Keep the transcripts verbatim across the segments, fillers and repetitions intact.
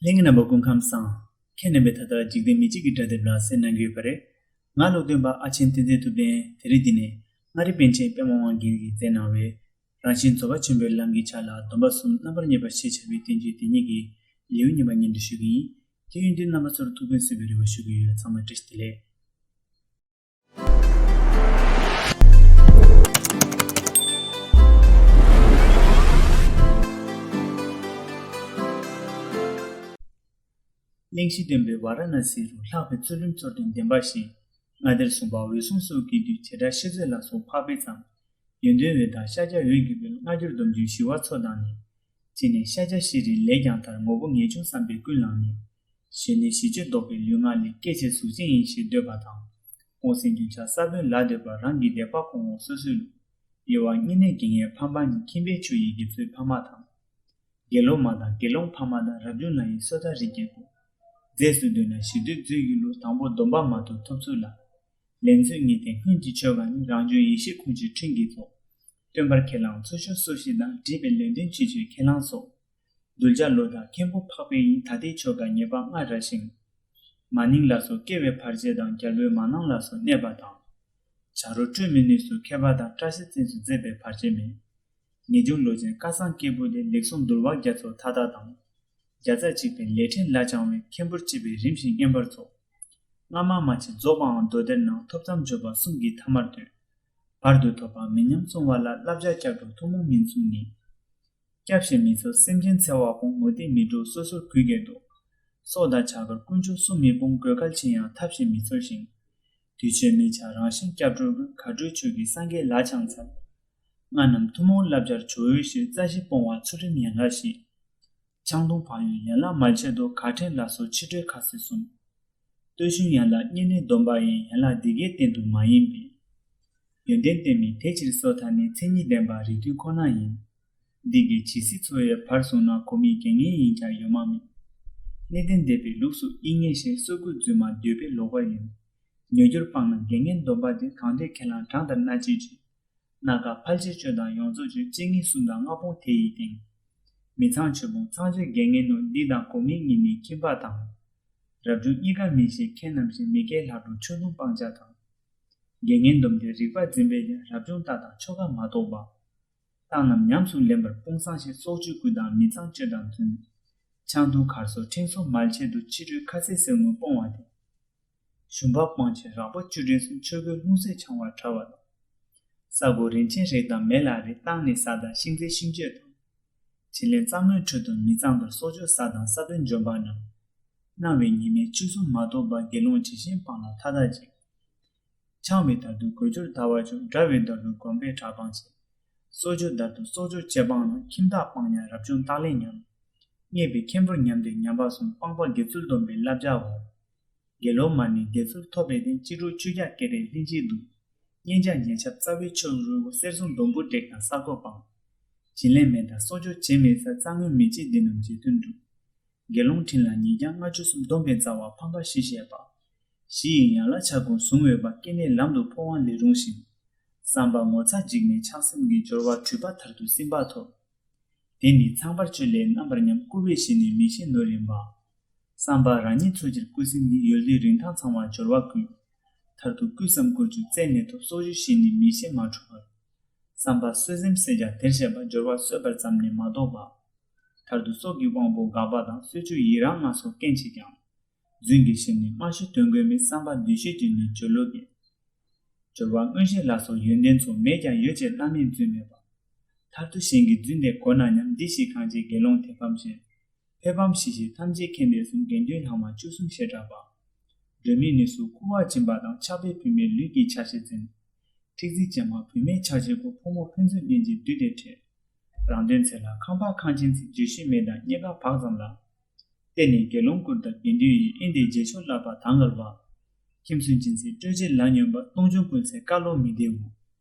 ལྷན་རྒྱས་རྣམ་པ་སྐུ་ཁམས་བཟང་། ཁྱེད་རྣམ་པས་ད་ལྟ་འཇིག་རྟེན་མི་གཅིག་གི་སྒྲ་དེབ་ལ་གསན་གནང་གི་ཡོད་པ་རེད། ང་ཀློག་འདོན་པ་ཨ་ཆེན་བསྟན་འཛིན་ཐུབ་བསྟན། དེ་རིང་འདི་ནས་མངའ་རིས་པཎ་ཆེན་པདྨ་དབང་རྒྱལ་གྱིས་མཛད་གནང་བའི་རང་གཞན་རྫོགས་པ་ཆེན་པོའི་ལམ་གྱི་ཆ་ལ་སྡོམ་པ་གསུམ་རྣམ་པར་ངེས་པར་ཤེས་བྱ་བའི་བསྟན་བཅོས་དེ་ཉིད་ཀྱི་ལེའུ་གཉིས་པ་སྙན་སྒྲོན་ཞུ་གི་ཡིན། དེ་ཡིན་དུས་རྣམ་པ་ཚོར་ཐུགས་ཕན་གསོས་པའི་རེ་བ་ཞུ་གི་ཡོད། ཚང་མ་བཀྲ་ཤིས་བདེ་ལེགས། གླེང་གཞི་སྟོན་པའི་ཝཱ་ར་ཎ་སི་རུ་ལྷག་པའི་ཚུལ་ཁྲིམས་གཙོར་སྟོན་བདེན་པ་བཞི། མངའ་གཏེར་སྲུང་པ་འོད་སྲུང་སོགས་ཀྱི་མདུན་བྱེ་བྲག་བཤད་མཛོད་ལ་སོགས་འཕགས་པའི་མཚམས། ཡོན་ཏན་འོད་དང་ཤཱཀྱ་འོད་ཀྱི་དཔལ་སྔ་འགྱུར་སྡོམ་རྒྱུན་ཞི་བ་འཚོ་དང་ནི། ཅི་ནས་ཤཱཀྱ་ཤྲཱི་ལས་ཀྱང་དར་ངོ་བོ་ངེས་འབྱུང་བསམ་པས་ཀུན་བསླངས་ནས། གཞོན་ནུའི་ཞི་གཅོད་བཟློག་པའི་ལུས་ངག་ལས་སྐད་ཅིག་གཟུགས་ཅན་ཡིན་ཞེས་འདོད་པ་དང་། ཀུན་གསལ་རྒྱུན་ཆགས་ས་བོན་ལ་འདོད་པ་རང་གི་དད་པ་གོང་འོག་སོ་སོའི་ལུགས། དབྱེ་བ་གཉིས་གནས་དགེ་བསྙེན་ཕ་མ་གཉིས་ཁྱིམ་པའི་ཆོས་ཡི་དགེ་ཚུལ་ཕ་མ་དང་། དགེ་སློང་མ་དང་དགེ་སློང་ཕ་མ་དང་རབ་བྱུང་ལ་ཡི་སོ་ཐར་རིགས་བརྒྱད་དགུ། རྫས་སུ་འདོད་ན་ཞི་དུལ་མཛོད་ཀྱི་ལུགས། དང་པོ་སྡོམ་པ་མ་ཐོབ་ཐོབ་ཚུལ་ལ། ལེན་ཚུལ་གཉིས་ཏེ་སྔོན་གྱི་ཆོས་ག་ནི། རང་བྱུང་ཡེ་ཤེས་ཁོང་ཆུད་ཕྲིན་གྱིས་རྫོགས། སྟོན་པར་ཁས་བླངས་ཚུལ་ཤོ་སོ་བཞི་དང་། འདྲིས་པའི་ལེན་ལྡན་ཆོས་ཆོས་ཁས་བླངས་སོགས། གདུལ་བྱ་བློ་དང་མཁན་པོ་འཕགས་པའི་ཡིན། ད་ལྟའི་ཆོས་ག་ཉེས་པ་ལྔ་ར་ཞིང་། མ་ནིང་ལ་སོགས་སྐྱེ་བའི་བར་ཆད་དང་། རྒྱལ་པོའི་མ་ནང་ལ་སོགས་གནས་པ་དང་། བྱ་རོག་སྤྲུལ་མི་ནུས་སོགས་མཁས་པ་དང་། བཀྲ་ཤིས་བཙན་སོགས་མཛད་པའི་བར་ཆད་མེད། ངེས་འབྱུང་བློ་ཅན་སྐལ་བཟང་སྐྱེས་བུ་དེ། ལེགས་གསུངས་འདུལ་བ་རྒྱ་མཚོ་མཐའ་དག་དང་། བརྒྱ་རྩ་གཅིག་པའི་ལས་ཕྲན་ལ་སྦྱང་བའི། མཁན་པོར་བཅས་པའི་རིམ་བཞིན་བསྙེན་པར་རྫོགས། སྔ་མ་མ་མཆིས་རྫོགས་པའང་མདོ་སྡེར་སྣང་། ཐོབ་མཚམས་འཇོག་པ་གསུམ་གྱི་ཐ་མར་འདོད། བར་དུ་ཐོབ་པ་མི་ཉམས་བསྲུང་བ་ལ། བསླབ་བྱ་སྐྱབས་འགྲོ་ཐུན་མོང་མིན་ཚུལ་ནི། སྐྱབས་ཞེས་མི་ཚོར་སེམས་ཅན་འཚེ་བ་སྤོང་། མུ་སྟེགས་མི་འགྲོ་སོ་སོར་གུས་ཀྱིས་ལྡོག། སྲོག་དང་བྱ་བར་ཀུན་སྤྱོད་སྲུང་མི་སྤོང་། དགོས་གལ་ཆེ་ཡང་ཐབས་ཤེས་མི་འཚོལ་ཞིང་། དུས་ཆོས་མི་བྱ་རང་གཞན་སྐྱབས་འགྲོ་དགོས། མཁའ་འགྲོའི་ཆོས་ཀྱིས་སངས་རྒྱས་ལ་ཕྱག་འཚལ། སྔ་རྣམས་ཐུན་མོང་བསླབ་བྱར་ཇོ་བོས་བཞེད། རྩ་བཞི་སྤོང་བ་ཚུལ་ཁྲིམས་ཡན་ལག་བཞི། ཆང་འཐུང་བག་ཡོད་ཡན་ལག་མལ་ཆེད་དུ། གར་ཕྲན་ལ་སོགས་ཕྱི་གྲོལ་ཁ་ཟས་གསུམ། ལྟོས་བཅུག་ཡན་ལག་བསྙེན་གནས་སྡོམ་པ་ཡིན། ཡན་ལག་འདི་གའི་སྟེང་དུ་མ་ཡིན་པའི། ཡོན་ཏན་བསྟན་མིན་དེ་ཕྱིར་སོ་ཐར་ནི། མཚན་ཉིད་ལྡན་པ་རིགས་མཐུན་ཁོ་ན་ཡིན། འདི་གའི་ཇི་སྲིད་འཚོ་བའི་བར་བཟུང་ན། གོ་མིན་དགེ་བསྙེན་ཡིན་ཀྱང་ཡོད་མ་མིན། གནས་བརྟན་སྡེ་པའི་ལུགས་སུ་དབྱིག་གཉེན་ཞེས། སྲོལ་རྒོད་རྫུན་མ་འདོད་པས་ལོག་པ་ཡིན། ཉོས་གྱུར་སྤངས་ན་དགེ་བསྙེན་སྡོམ་པ་འདི། གང་འདོད་ཁས་བླངས་གྲངས་ལྟར་སྣ་གཅིག་བྱེད། སྣ་འགའ་ཕལ་ཆེར་སྤྱོད་དང་ཡོངས་རྫོགས་སྤྱོད། གཅིག་གཉིས་གསུམ་དང་ལྔ་སྤོང་དེ་ཡི་སྟེང་། མི་ཚངས་ཆོས་སྤོང་ཚངས་སྤྱོད་དགེ་བསྙེན་ནོ། འདི་དང་གོ་མིན་གཉིས་ནི་ཁྱིམ་པ་དང་། རབ་བྱུང་གཉིས་ཀ་མི་ཤེས་མཁན་རྣམས་ཤེས། མི་དགེ་ལྷག་འགྲོ་ཆོས་སྡོམ་སྤང་བྱ་དང་། དགེ་བསྙེན་སྡོམ་དེ་རིག་པ་འཛིན་པས་ཀྱང་། རབ་བྱུང་ལྟ་དང་ཆོ་ག་མ་གཏོགས་པ། རྟགས་རྣམས་ཉམས་སུ་ལེན་པར་དཔུང་བཟང་ཞེས། སྲོག་གཅོད་རྐུ་དང་མི་ཚངས་སྤྱོད་དང་རྫུན། ཆང་འཐུང་གར་སོགས་ཕྲེང་སོགས་མལ་ཆེད་དུ། ཕྱི་གྲོལ་ཁ་ཟས་ཟས་ངོ་སྤོང་བ་སྟེ། ཞུམ་པ་སྤང་བྱེད་རགས་པ་བཅུ་དྲུག་གསུམ། ཆོས་གོས་ལྷུང་བཟེད་འཆང་བ་ཕྲ་བ་དང་། ས་རྒོད་རིན་ཆེན་རེག་དང་མེ་ལ་རེག། གཏང་ནི་ཟ་དང་ཤིང་ཚལ་ཤིང་གཅོད་དང་། བྱིན་ལེན་གཙང་མའི་ཁྲོད་དུ་མི་གཙང་དོར། སྲོག་གཅོད་ཟ་དང་ས་བོན་འཇོམས་པ་རྣམས། གནང་བའི་ཉེས་དམིགས་བཅུ་གསུམ་མ་གཏོགས་པ། དགེ་སློང་ཇི་བཞིན་སྤངས་ལ་མཐའ་དག་ཅིང་། འཆང་བའི་དར་དུ་གོས་འགྱུར་དར་བ་བཅུ། འདྲ་བའི་དར་དུ་གོམ་པའི་གྲ་སྤངས་བྱེད། སྲོག་གཅོད་དར་དུ་སྲོག་གཅོད་བཅས་སྤངས་ན། ཁྱིམ་བདག་སྤང་ཉམས་རབ་བྱུང་རྟགས་ལས་ཉམས། བསྙེན་པའི་མཁན་པོར་ཉམས་ཏེ་ཉམས་པ་གསུམ། སྤངས་པ་དགེ་ཚུལ་སྡོམ་པའི་བསླབ་བྱའོ། དགེ་སློང་མ་ནི་དགེ་ཚུལ་ཐོབ་པའི་རྟེན། གཅིག་གྲོགས་ཆོས་རྒྱལ་སྐེ་རགས་ལྷན་ཅིག་ཏུ། གཉེན་ཆགས་ཉེས་ཆབ་རྩ་བའི་ཆོས་རུལ་གོ། གསེར་བཟུང་སྡོང་བུ་བྲེག་དང་ས་རྒོད་སྤང་། བྱིན་ལེན་མེད་དང་སྲོག་གཅོད་བྱེད་མི་ཟ། རྩ་དངོས་མི་བྱེད་འདི་རྣམས་རྗེས་མཐུན་སྒྲུབ། དགེ་སློང་ཕྲིན་ལ་ཉིས་བརྒྱ་ལྔ་བཅུ་གསུམ། སྡོམ་པའི་རྩ་བ་ཕམ་པ་བཞི་བཤད་པ། བཞི་ཡི་ཡན་ལག་ཆ་ཀུན་བཟུང་འོས་པ། སྐྱེ་གནས་ལམ་དུ་འཕོ་བའང་ལས་རུང་ཞིང་། བསམ་པ་ངོ་ཚ་འཇིགས་མེད་ཆགས་སེམས་ཀྱི། སྦྱོར་བ་འཁྲུལ་པ་མཐར་ཐུག་སིམ་པ་ཐོབ། དེ་ནི་ཚངས་པར་སྤྱོད་ལས་རྣམ་པར་ཉམས། བསྐུལ་བས་བཞེས་ནས་མི་ཤེས་ནོར་རིམ་པ། བསམ་པ་རང་ཉིད་འཚོ་ཕྱིར་བསྐུལ་ཟིན་འདི། ཡུལ་འདི་རིན་ཐང་ཚང་བ་སྦྱོར་བ་བསྐུལ། མཐར་ཐུག་བསྐུལ་བསམ་བསྐུལ་བཅུག་རྩད་ནས་ཐོབ། སྲོག་གཅོད་བཞེས་ནས་མི་ཤེས་མ་འཁྲུལ་བར། བསམ་པ་གསོད་སེམས་བསད་ཀྱང་དེར་བཤད་པ། སྦྱོར་བ་གསོད་པར་བརྩམས་ནས་མ་བཟློག་པ། མཐར་ཐུག་སྲོག་གི་དབང་པོ་འགག་པ་དང་། གསོད་གཅོད་ཡི་རང་ལྔ་སོགས་རྐྱེན་བྱེད་ཀྱང་། རྫུན་གྱི་ཞེན་ནས་སྨྲ་ཤེས་དོན་གོ་མེད། བསམ་པ་འདུས་བྱས་བརྗོད་ནས་སྦྱོར་ལུགས་ཀྱི། སྦྱོར་བ་མངོན་ཤེས་ལ་སོགས་ཡོན་ཏན་ཚོགས། མེད་ཀྱང་ཡོད་ཅེས་བླ་མེད་རྫུན་མེད་པ། མཐར་ཐུག་གཞན་གྱི་རྫུན་དེ་གོ་ན་སྙམ། འདི་ཞིག་གང་བྱེད་དགེ་སློང་དེ་ཕམ་ཕྱིར། ཕས་ཕམ་བཞི་བཞི་ཐམས་ཅད་མཁྱེན་པས་གསུངས། དགེ་འདུན་ལྷག་མ་བཅུ་གསུམ་བཤད་གྲགས་པ། སྒྲོལ་མའི་ནུས་སུ་སྐུར་བ་སྦྱིན་པ་དང་། ཆགས་པས་བུད་མེད་ལུས་ཀྱི་ཆ་ཤས་འཛིན། ཁྲིག་རྩེ་ཅན་མ་བུད་མེད་ཆགས་བྱེད་ཀུན། ཕོ་མོ་ཕན་ཚུན་གཉེན་གྱི་བདུད་དེ་ཕྲད། རང་དོན་ཚེ་ལ་ཁང་པ་ཁང་ཆེན་བརྩིགས། བརྗོད་གཞི་མེད་དང་རྙེད་དཀའ་བག་ཙམ་ལ། བརྟེན་ནས་དགེ་སློང་བཀུར་དང་དགེ་འདུན་ཡིས། ཨིན་ཏེ་རྗེས་ཕྱོགས་བསླབ་པ་དང་འགལ་བ། ཁྱིམ་སུན་འབྱིན་ཚེ་སྤྲོས་བཅས་ལ་སྙོམས་པ། སྟོང་འབྱུང་ཀུན་ཟད་བཀའ་ལོག་མི་བདེའོ།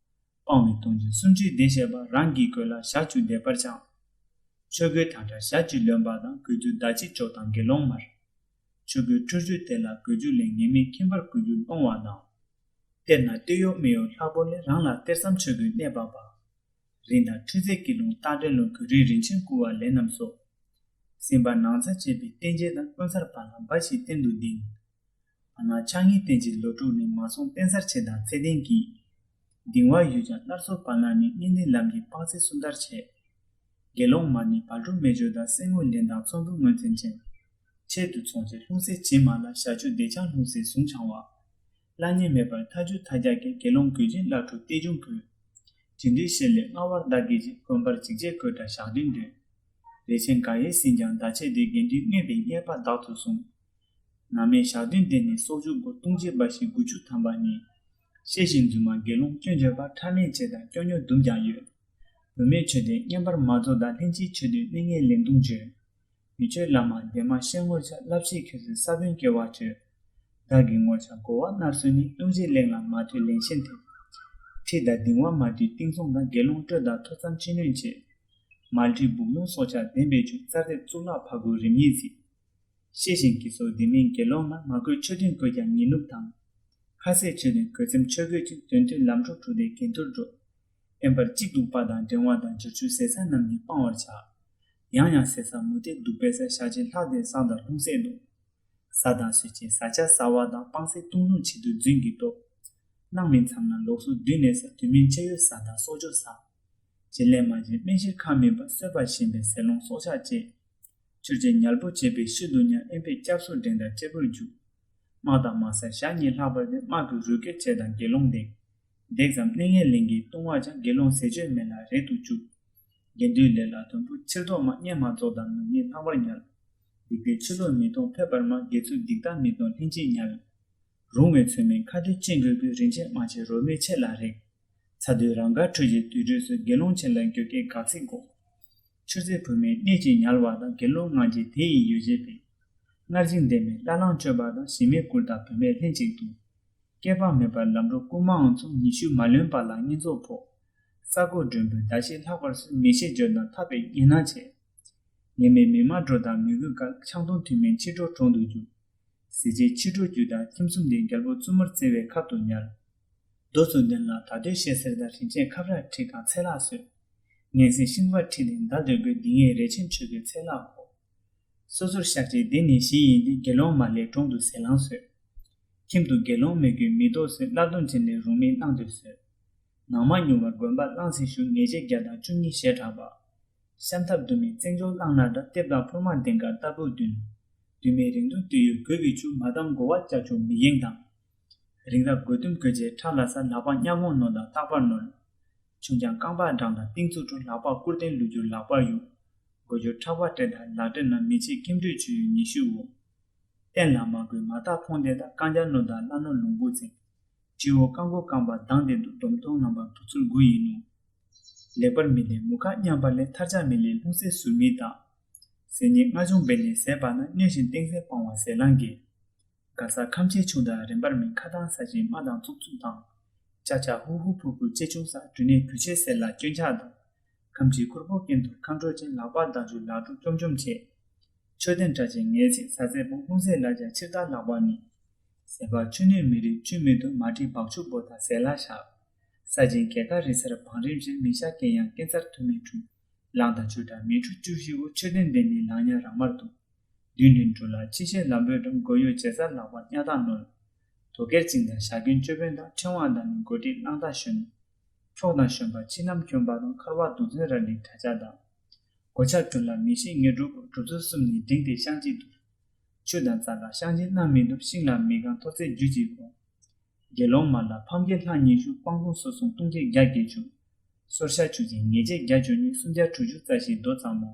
སྤང་བའི་སྟོང་འབྱུང་སུམ་ཅུའི་སྡེ་བཤད་པ། རང་གི་གོས་ལ་ཞག་བཅུ་འདས་པར་བྱ། ཆོས་གོས་དང་འདྲ་ཞག་བཅུ་ལོན་པ་དང་། གོས་རྒྱུ་ཟླ་གཅིག་ལྕོགས་དང་དགེ་སློང་མར། ཆོས་གོས་འཁྲུ་རྒྱུ་དེ་ལ་གོས་རྒྱུ་ལེན། ངེས་མེད་ཁྱིམ་པར་གོས་རྒྱུ་སློང་བ་དང་། གཏེར་ན་གཏེར་གཡོག་མི་གཡོག་ལྷག་པོ་ལས། རང་ལ་གཏེར་བསམ་ཆོས་གོས་གནས་པ་པ། རིན་དང་འཁྲུལ་རྫས་ཀྱི་ལོང་རྟགས་འདྲེན་ལོང་། གོས་རིན་རིན་ཆེན་བསྐུར་བ་ལས་རྣམས་སོ། སེམས་དཔའ་ནགས་ཚལ་བཅས་པའི་རྟེན་བཅས་དང་དཀོན་གསར་བ་ལ་འབའ་ཞིག་གཏན་དུ་ལྡིང་། བ་ལང་ཕྱག་གཉིས་བསྟན་ཅིང་ལོ་དྲུག་ནས་མ་སོང་བསྟན་གསར་ཆེ་དང་ཚེ་བརྟན་གྱིས། ལྡིང་བ་ཡོད་ཀྱང་སླར་གསོ་བ་ལང་ནི་གཉེན་ལྡན་ལམ་གྱི་དཔག་ཚད་གསུམ་ལྟར་བྱས། དགེ་སློང་མ་ནི་བལ་ཕྲུག་མེ་སྦྱོར་དང་གསེར་དངུལ་ལེན་དང་ཚོང་དཔོན་ངོས་འཛིན་ཅན། ཆེད་དུ་ཚོང་བྱེད་ལྷུང་བཟེད་བྱིན་མ་ལ་བྱ་ཆུ་བདེ་ཆང་ལྷུང་བཟེད་ཟུང་འཆང་བ། བླ་གཉན་མེད་པར་མཐའ་རྒྱུད་མཐའ་རྒྱ་སྐྱེ་དགེ་སློང་གོས་ཆེན་བླ་སྤྲུལ་གཏད་འཇུག་གོས། རྗེ་འདུལ་ཤེས་ལས་མངའ་བར་བདག་གིས་བྱེད་དགོན་པར་འཇིགས་བྱེད་གོས་འདྲ་ཞག་བདུན་འདོན། རས་ཆེན་ག་ཡེ་ཟིན་ཀྱང་ཟླ་ཕྱེད་དེ་དགེ་འདུན་མངོན་པའི་གཉེར་པ་བདག་ཏུ་བཟུང་། ནམ་ཡང་ཞག་བདུན་དེ་ནི་སྲོག་ཆུ་སྒོ་ལྟུང་བྱེད་འབའ་ཞིག་དགུ་བཅུ་ཐམ་པ་ནི། ཤེས་བཞིན་རྫུན་མ་དགེ་སློང་སྐྱོན་བརྗོད་པ་ཕྲ་མས་བྱས་དང་སྐྱོན་ཉོན་དུམ་ཀྱང་ཡོད། བུད་མེད་ཆོས་སྡེ་བསྙེན་པར་མ་རྫོགས་དང་ལྷན་ཅིག་ཆོས་སྡེ་གནས་ངན་ལེན་ལྟུང་བརྗོད། མི་ཆོས་བླ་མ་འདན་མ་ཤེས་ངོར་ཆ་བསླབ་བཤད་ཁྱོད་ཚོའི་ས་བོན་སྐྱེ་བ་བྱོས། བདག་གི་ངོར་ཆ་གོ་བ་མནར་སོན་ནི་ལྟུང་བྱེད་གླེང་ལ་མ་ཐོས་ལན་ཤན་ཐེབས། ཁྲིད་དང་གདིང་བ་མ་བསྡུས་གཏིང་ཚོང་དང་དགེ་སློང་སྤྲོད་དང་ཐོས་བསམ་ཕྱི་སྣོད་བྱེད། མལ་ཁྲིད་སྦུག་ལུང་སྲོག་ཆགས་ལྡན་པའི་རྒྱུ་རྩ་དེབ་གཙུག་ལག་ཕ་གུ་རིམ་གཉིས་གཟིགས། ཤེས་བཞིན་གྱི་སོ་འདི་མིན་དགེ་སློང་ལ་མ་གོས་ཆོས་ལྡན་གོས་ཀྱང་ཉི་ནུབ་དང་། ཁ་ཟས་ཆོས་ལྡན་གོས་ཚེམ་ཆོས་གོས་ཀྱི་དོན་མཐུན་ལམ་འགྲོ་དྲུག་སྡེ་གན་དུར་འགྲོ། བསྟན་པར་གཅིག་ཏུ་པ་དང་འགྲེང་བ་དང་འབྱོར་ཆུ་ཟས་ས་རྣམས་ནི་སྤང་བར་བྱ། ཡང་ཡང་ཟས་ས་མུ་སྟེགས་གདུག་པའི་ས་ཞག་ཅིག་ལྷག་སྟེ་བསང་དང་ལྷུང་བཟེད་དུ། ཟ་དང་ཟོས་ཅིང་ཟ་ཆ་ཟ་བ་དང་སྤང་ཟས་བཏུང་ལུང་ཆེད་དུ་རྫུན་གྱི་སྟོབས། གནང་མིན་མཚམས་ན་ལོགས་སུ་བསྡུས་ནས་ཟ། དུས་མིན་ཕྱེ་ཡོས་ཟ་དང་སྲོག་གཅོད་ཟ། བྱིན་ལེན་མ་བྱིན་སྨན་གཞིར་ཁ་མིན་པ་གསོད་པ་བཞིན་པའི་ཟས་སློང་སྲོག་ཆགས་བཅས། ཆུ་རྗེ་ཉལ་པོ་བྱེད་པའི་ཤུལ་དུ་ཉལ། དབེན་པའི་སྐྱབས་སུ་འགྲེང་དང་གཅེར་བུར་རྒྱུག་དམག་དང་མ་སར་ཞག་གཉིས་ལྷག་པར་ཏེ་དམག་གི་རུས་སྐེ་བཅད་དང་དགེ་སློང་འདེགས། འདེགས་ཙམ་གནས་ངན་ལེན་གྱི་ལྟུང་བ་ཀྱང་དགེ་སློང་ཟས་སྤྱོད་མེད་ལ་རེག་ཏུ་བཅུག་དགེ་འདུན་ལས་ལ་དུམ་བུ་ཕྱིར་ལྡོག་མ། གཉེན་མ་རྫོགས་དང་ནུབ་ཉིན་ལྷག་པར་ཉལ། སྡིག་པའི་ཆུ་ལོག་མི་གཏོང་ཕེབས་པར་མ། དགེ་ཚུལ་སྡིག་ལྟ་མི་གཏོང་ལྷན་ཅིག་ཉལ། རུང་བའི་ཚུལ་མིན་ཁ་དོད་ཅན་གོས་གོས། རིན་ཆེན་མ་ཆེ་རོལ་མོའི་ཆེད་ལ་རེག་ཚ་དུས་རང་དགར་ཁྲུས་ཀྱི་དུས་དྲོད་སོས། དགེ་སློང་ཆེ་ལ་འགྱོད་སྐད་དགག་ཚིག་གོ་ཆུ་ཚོད་བུད་མེད་གནས་ཀྱི་ཉལ་བ་དང་། དགེ་སློང་ངང་གིས་དེ་ཡི་ཡོ་བྱད་པས། སྔར་བཞིན་ལྡན་མིན་བླ་གླང་སྤྱོད་པ་དང་། གཞི་མེད་བཀུར་དང་བུད་མེད་ལྷན་ཅིག་ཏུ། སྐྱེས་པ་མེད་པར་ལམ་འགྲོ་རྐུན་མའང་ཚུགས། ཉི་ཤུ་མ་ལོན་པ་ལ་བསྙེན་རྫོགས་ཕོག་ས་རྐོ་མགྲོན་པོས་ཟླ་ཕྱེད་ལྷག་པར་སོན། མི་ཤེས་འབྱོར་དང་ཐར་པའི་ངན་སྣང་བྱེད། ངེས་མེད་མི་སྨྲ་འགྲོ་དང་མི་གུས་འགལ། ཆང་འཐུང་དུས་མིན་ཕྱི་དྲོ་གྲོང་དུ་རྒྱུག་ཟས་བཅད་ཕྱི་དྲོ་རྒྱུ་དང་ཁྱིམ་གསུམ་འདི། རྒྱལ་པོ་བཙུན་མོར་བརྩེ་བའི་ཁབ་ཏུ་ཉར། རྡོ་ཚོ་འདོན་ལ་ད་དོད་བཤད་ཟེར་དང་། རིན་ཆེན་ཁབ་ར་ཁྲིད་གང་ཚེ་ལྷག་གསོལ། ངན་སེམས་ཤིང་པར་ཁྲིད་དེ་མདའ་སྡོད་དགོས། འདི་ངའི་རས་ཆེན་ཆོས་གོས་ཚེ་ལྷག་གོ་སོ་སོར་བཤགས་བྱས་འདི་ནི་ཞི་ཡིན་ཏེ། དགེ་སློང་མ་ལས་གྲོང་དུ་ཟས་བླངས་གསོལ། ཁྱིམ་དུ་དགེ་སློང་མི་དགོས་མི་ལྡོག་གསོལ། བླ་སྡོམ་བྱིན་ལས་རུང་མིན་བླངས་སྡོད་གསོལ། ནང་མ་ཉུང་བར་དགོན་པ་བླངས་ཟིན་ཞུ། ཉེས་བྱས་བརྒྱ་དང་བཅུ་གཉིས་ཞེས་གྲགས་པ། ཤམ་ཐབས་དུ་མའི་བཙན་སྐྱོགས་བླངས་ན་འདྲ། ལྟེབ་དང་ཕུར་མ་ལྡན་དཀར་ལྟ་བུ་བདུན། དུས་མེད་རིང་ཐུང་དུས་ཡུན་གོས་ཀྱི་ཆུ། མ་བསྡམས་བགོ་བ་ལྕགས་ཀྱུ་མི་ཡེངས་དང་། རིང་རབ་གོས་ཐུམ་གོས་ཆས་ཁྲག་ལ་ས། ལག་པ་གཉའ་གོང་ནོར་དང་རྟག་པར་ནོར། ཆུང་ཆང་རྐང་པ་འགྲངས་དང་གཏིང་ཚུགས་འགྲོ། ལག་པ་སྐུར་སྟོན་ལུ་གུར་ལག་པར་གཡུག་མགོ་སྒྱུར་ཁྲག་པ་སྤྲད་དང་ལག་སྤྲད་ན། མི་ཕྱེད་ཁྱིམ་འགྲོས་ཆུ་ཡུར་ཉི་ཤུ་འོ། སྟན་ལ་མ་གོས་མ་བཏགས་འཕོང་སྟེ་དང་། རྐང་རྒྱ་ནོར་དང་བླ་ནོར་ལོང་བུ་འཛིན། སྤྱི་བོ་རྐང་མགོ་རྐང་པ་གདང་སྟེ་འདུག་སྡོམ་མཐོང་རྣམ་པ་དུག་ཚུལ་དགུ་ཡིན་ནོ། ལེགས་པར་མི་ལེགས་མུ་ཁ་མཉམ་པ་ལས། ཐར་ཆ་མི་ལེགས་ལྷུང་བཟེད་ཟུར་མིག་དག་ཟས་རྙིང་སྔ་བྱུང་འབད་ནས་ཟས་པ་ན། གནོད་བཞིན་སྟེང་གསལ་སྤང་བ་ཟས་བླང་གི་དགའ་ས་ཁམས་ཆེ་ཆུང་དང་རིམ་པར་མིན། ཁ་གདངས་ས་ཆེན་རྨ་དང་ཚུགས་ཚུགས་དང་། ཅ་ཆ་ཧུ་ཧུ་ཕུ་ཕུ་ཆེ་ཆུང་ས། འབྲུ་ནས་བུ་ཆེ་ཟེར་ལ་སྐྱོན་ཆག་དང་། ཁམས་ཆེ་ཁུར་པོ་སྐེམ་དུ་ཁམས་འགྲོ་ཅན། ལག་པ་བརྡ་བརྒྱུད་ལག་དྲུག་བཅོམ་བཅོམ་བྱེད། མཆོད་རྟེན་གྲྭ་ཆེན་ངལ་ཚིགས་ཟ་ཟས་པོ། ལྷུང་བཟེད་ལ་རྒྱ་ཕྱིར་ལྟ་ལག་པ་ནི། ཟས་པ་ཆུ་སྣོད་མི་རིགས་ཆུ་མི་འདུག་མ་བྲིས་བག་ཆུ་པོ་དང་ཟས་ལ་བཞག་ས་ཆེན་གད་ཁ་རི་སར་བང་རིམ་བཞིན། མི་ཤ་སྐྱེ་ཡང་སྐྱེ་འཚར་དུ་མི་འཁྲུ། ལང་དང་ཆུ་དྲག་མི་འཁྲུ་བཅུ་བཞི་བོ། མཆོད་རྟེན་འདི་ནི་ལང་ཉ་རང་མར་འདུག་མདུན་ནས་འགྲོ་ལ་ཕྱི་བཤད་ལམ་བུའི་འགྲམ། མགོ་ཡོད་བྱེ་ས་ལག་པ་གཉའ་ཐག་ནོར། དོ་ཀེར་བཅིངས་དང་ཞག་རྒྱུན་ཅོད་པན་དང་། ཕྲེང་བ་དང་ནི་མགོ་ཁྲིད་གླང་ཐག་ཞོན། འཕྲོག་དང་ཞོན་པ་ཕྱི་ནམ་ཞོན་པ་དང་། འཁར་བ་དུག་མཚོན་རལ་གྲིའི་གྲྭ་ཆས་དང་། གོ་ཆ་གྲུ་ལ་མི་ཤེས་ངེས་གྲུབ་པོ། གྲུབ་ཚུལ་གསུམ་ནི་འབྲིང་སྟེ་ཤང་གཅིག་ཏུ། ཆུ་དང་རྩྭ་ལ་ཤང་གཅིག་རྣམ་མི་འདུག་ཤིང་ལ་མི་གང་ཐོར་ཚད་རྒྱུ་གཅིག་གོ་དགེ་སློང་མ་ལ་ཕམ་སྐད་ལྷག་ཉི་ཤུ། སྤང་ལྟུང་སོ་སྲུང་ལྟུང་བྱེད་བརྒྱ་བརྒྱད་ཅུ། སོར་ཤ་ཆུ་ཅན་ཉེས་བྱས་བརྒྱ་བཅུ་གཉིས། སུམ་བརྒྱ་དྲུག་ཅུ་རྩ་བཞིའི་མདོ་ཙམ་མོ།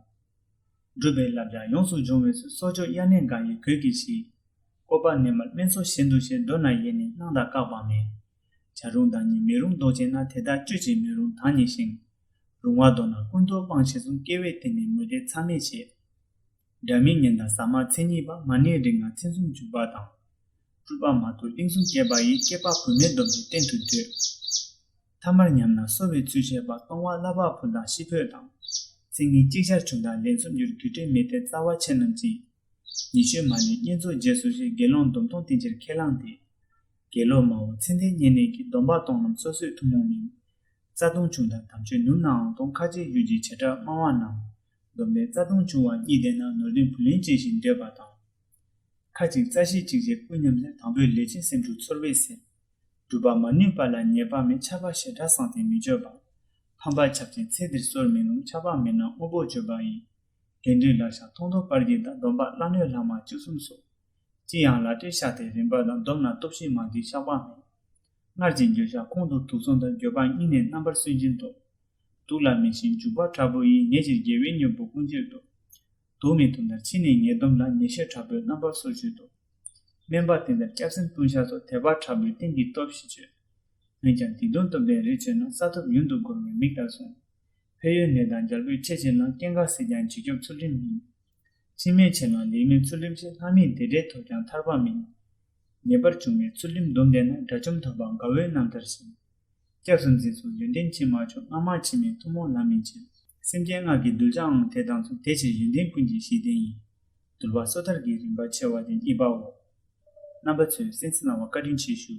སྒྲུབ་པའི་བསླབ་བྱ་ཡོངས་སུ་སྦྱོང་བའི་ཚུལ། སྲོག་གཅོད་དབྱར་གནས་འགའ་ཡི་གོས་ཀྱིས་ཞི། བཀོད་པ་ནི་མར་སྨན་སོགས་གཞན་དུ་བཤད། མདོར་ན་ཡེ་ནས་གནང་དང་བཀག་པ་མེད། བྱ་རུང་བདག་ཉིད་མི་རུང་ལྡོག་བྱེད་ན། དེ་དག་གཅོད་ཅིང་མི་རུང་དང་ནི་ཤིང་། རུང་བ་ལྡོག་ན་ཀུན་རྟོག་སྤང་ཞེས་གསུངས། སྐྱེ་བོས་དེ་ནི་མོས་ཏེ་མཚམས་མེད་བྱེད། འདྲ་མིན་ཉན་དང་ཟ་མ་མཚན་ཉིད་པ། མ་ཎི་རིགས་ལྔ་མཚན་གསུམ་འཇུག་པ་དང་། སྤྲུལ་པ་མ་ཐུབ་གླིང་གསུམ་སྐྱེས་པ་ཡི། སྐྱེས་པ་བུད་མེད་སྡོམ་པའི་རྟེན་དུ་འདོད། ཐ་མར་ཉམས་ན་གསོ་བའི་ཚུལ་བཤད་པ། གཏོང་བ་བསླབ་པ་ཕུལ་དང་ཤི་འཕོས་དང་། མཚན་ཉིད་གཅིག་ཆར་བྱུང་དང་ལན་གསུམ་འགྱུར། རྒྱུ་འབྲས་མི་གཏད་རྩ་བ་ཆེ་རྣམས་ཀྱིས། ཉི་ཤུ་མ་ལུས་བསྙེན་རྫོགས་རྗེས་སུ་ཞིག་དགེ་སློང་སྡོམ་མཐོང་བསྟེན་ཕྱིར་ཁས་བླངས་ཏེ། དགེ་སློང་མ་འོངས་ཚེ་འདིར་བསྙེན་གནས་ཀྱི། སྡོམ་པ་གཏོང་རྣམས་སོ་སོའི་ཐུན་མོང་མིན། རྩ་ལྟུང་བྱུང་དང་དམ་ཆོས་ནུབ་ནའང་གཏོང་། ཁ་ཆེ་གཡུལ་གྱི་བྱེ་བྲག་སྨྲ་བ་རྣམས། འདོམ་ལས་རྩ་ལྟུང་བྱུང་བ་གཉིས་ལྡན་ན་ནོར་ལྡན་བུ་ལོན་ཅན་ཞིག་འདོད་པ་དང་། ཁ་ཅིག་རྩ་ཤེས་གཅིག་བྱས་སྐུ་ཉམས་ལེན། དང་པོའི་ལས་ཅན་སེམས་འཁྲུག་ཚོར་བས་སེལ། སྒྲུབ་པ་མ་ནུས་པ་ལ་ཉེས་པ་མེད། ཆགས་པ་ཞེ་དྲག་སངས་ཏེ་མི་སྤྱོད་པ། ཕམ་པ་ཁྱབ་ཅིང་ཚེ་འདིར་གསོར་མི་ནུས། ཆགས་པ་མེད་ན་དངོས་པོ་བརྗོད་པ་ཡིན། འགལ་འདུའི་ལག་ཆ་མཐོང་ཐོས་པར་གྱིས་དང་། སྡོམ་པ་བླ་གནོད་ལྷག་མ་བཅུ་གསུམ་སོགས། ཅི་ཡང་ལག་སྤྲད་བཞག་སྟེ་རིམ་པ་དང་། སྡོམ་ན་སྟོབས་ཤིག་མ་བགྱིས་ཆགས་པ་མེད། སྔར་གྱི་འགྱོད་བཤགས་ཁོང་དུ་དུག་གསུམ་དང་། འགྱོད་པ་གཉིས་ནི་རྣམ་པར་སུན་འབྱིན་ཏོ། དུག་ལ་མི་ཞེན་འཇུག་པ་དྲག་པོ་ཡིས། ཉེ་ཕྱིར་དགེ་བའི་དངོས་པོ་ཀུན་སྤྱོད་དོ། དུག་མི་འཐུང་ལྟར་ཕྱིས་ནས་ངེས་སྡོམ་ལ། ཉེས་སྤྱོད་དྲག་པོས་རྣམ་པར་སོར་ཆུད་དོ། དམན་པ་དེ་ལྟར་སྐྱབས་སེམས་སྤུན་བཤགས་སོགས། དད་པ་དྲག་པོས་རྟེན་གྱི་སྟོབས་ཤིག་སྤྱོད། འོན་ཀྱང་སྡིག་ལྟུང་སྟོབས་ལྡན་རིགས་བྱུང་ན། བསགས་ཐོབ་ཡུན་དུ་འགོར་བས་མིག་ལྟར་སོང་། ཕན་ཡོན་ནད་དང་འབྱར་བའི་ཆེ་ཆེ་ལ། སྐྱེ་འགག་སྲིད་ཀྱང་འཇིགས་སྐྱོབ་ཚུལ་ཁྲིམས་ཡིན། ཕྱི་མའི་ཆེད་ལ་ལེགས་སྨོན་ཚུལ་ཁྲིམས་ཆེ། ལྷ་མིའི་བདེ་འབྲས་ཐོབ་ཀྱང་ཐར་པ་མིན། ངེས་པར་འབྱུང་བའི་ཚུལ་ཁྲིམས་སྡོམ་ལྡན་ན། དགྲ་བཅོམ་ཐོབ་པ་དགའ་བོའི་རྣམ་ཐར་བཞིན། སྐྱབས་སུ་འཛིན་སོགས་ཡོན་ཏན་ཕྱིན་མ་བྱུང་། སྔ་མ་ཕྱི་མའི་ཐུན་མོང་ལམ་མི་འཆད། སེམས་ཅན་སྔགས་ཀྱི་གདུལ་བྱའང་དེ་དང་མཚུངས། དེ་ཕྱིར་ཡོན་ཏན་ཀུན་གྱི་གཞི་རྟེན་ཡིན། འདུལ་བ་སོ་ཐར་གྱི་རིམ་པ་ཆེ་བ་དེ་གཉིས་པའོ། རྣམ་པ་ཚོས་གསན་གཟིགས་གནང་བར་བཀའ་དྲིན་ཆེ་ཞུ།